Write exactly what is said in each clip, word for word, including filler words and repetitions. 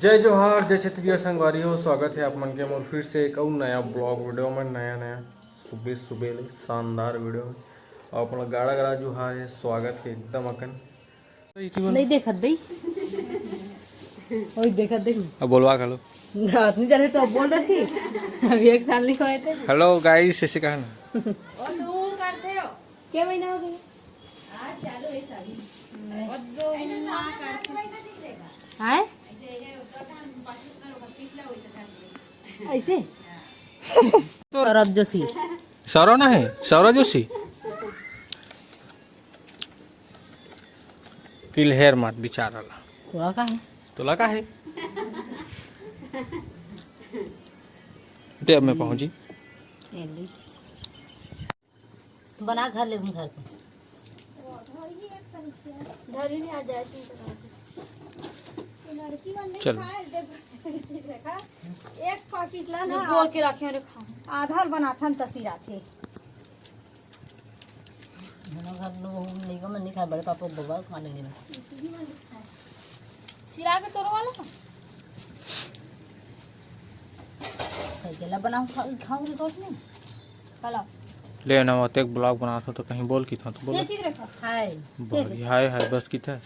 जय जोहार, जय छत्तीसगढ़ संगवारी हो, स्वागत है आप मन के मोर फिर से एक अउ नया ब्लॉग वीडियो में। नया नया सुबह सुबह ले शानदार वीडियो में। और अपना गाड़ा गाड़ा जोहार है, स्वागत है एकदम अकन। नहीं देखत दई। ओए देखत दई। अब बोलवा घलो। रात नहीं जाने तो अब बोल रही थी। अभी एक साल नहीं हुए थे। हेलो गाइस, ऐसे कहा ना। क्या महीना हो गया? आय? ऐसे? सौरभ जोशी। सौरभ ना है, सौरभ जोशी। तिलहेर मात बिचारा ला। तोला का है? तोला का है? दे अब मैं पहुंची। बना घर ले घूम घर के। घर ही नहीं आ जाए। एक पैकेट ला ना बोल के रखे रे, खा। आधा बनाथन तसी राखे। घर लो नहीं को मन नहीं खाए, बड़े पापा बाबा खा लेंगे। सिरा के तोरो वाला। कैसे ला बनाऊं, खाऊं, खाऊं रिसोर्ट में। ले ना, वो तेक ब्लॉग बनात हो तो कहीं बोल की था तो बोल। ये चीज रखो। हाय। बड़ी हाय हाय बस की था।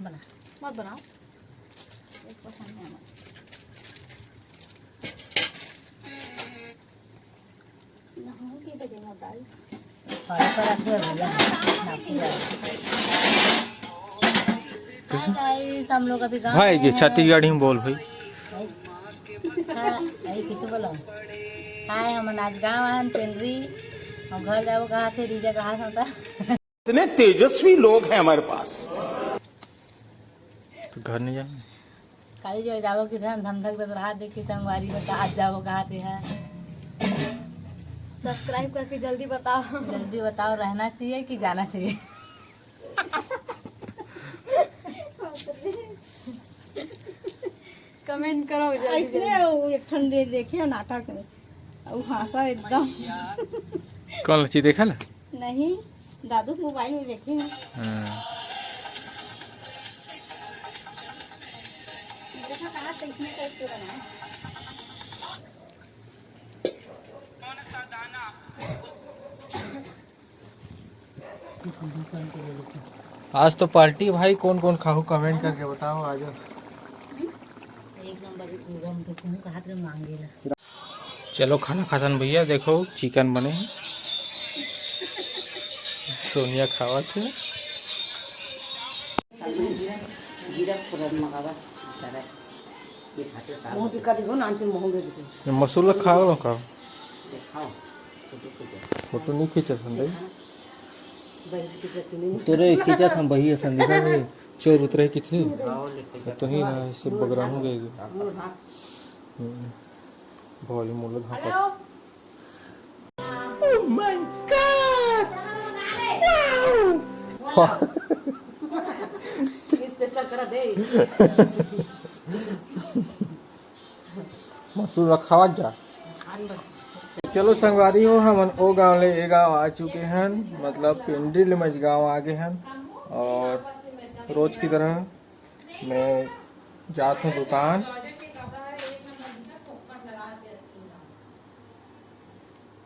बना। मत बनाओ। एक पसंद नहीं हमारे। नहाओ के बजे मत डाल। और पर रखे हो भैया। Hi guys, हम लोग अभी गाँव भाई आए के हैं। छत्तीसगढ़ी में बोल भाई। हाँ, यही किसी बोला। हाय, हम आज गाँव आए हैं, पेंड्री। हम घर जाओ कहा थे, रीजा कहा था। इतने तेजस्वी लोग हैं हमारे पास। तो घर नहीं जाना। काली जो जाओ किधर धमधक दे रहा, देखी संगवारी बता, आज जाओ कहा थे है। सब्सक्राइब करके जल्दी बताओ। जल्दी बताओ, रहना चाहिए कि जाना चाहिए? कमेंट करो जल्दी, ऐसे जल्दी। वो एक ठन दे देखे हो नाटक में, वो हंसा एकदम। कौन लची देखा ना? नहीं, दादू के मोबाइल में देखे हैं। हाँ। देखा कहाँ कैसने टाइप के बनाए। आज तो पार्टी भाई, कौन कौन खाहू कमेंट करके बताओ। आज एक नंबर के घूम तो कहूँ कहा तेरे मांगे ला। चलो खाना खाथन भैया, देखो चिकन बने हे, सोनिया खावत हे। जीरा फोरन मंगावा, सारा ये खाते साथ। मुंह टिक्का देखो ना, आंटी मुंह दे दे। ये मसूर ला खाओ ना खाओ। ये खाओ, फोटो खींचो। फोटो नहीं खींचत हन भाई। बही की तो चुनी नहीं। तोरे खींचत हम बही असन दिखा रे। चोर उतरे की थी। खाओ, लेके जाओ। तो ही ना, इससे बगरा हो गए। हम्म। भोली मोला धापा। Oh my God! Wow! मसूर रखावत जा। चलो संगवारी हो, हमन ओ गांव ले ए गांव आ चुके हन, मतलब पेंड्री ले मजगांव आ गए हन। और रोज की तरह मैं जात हूँ दुकान,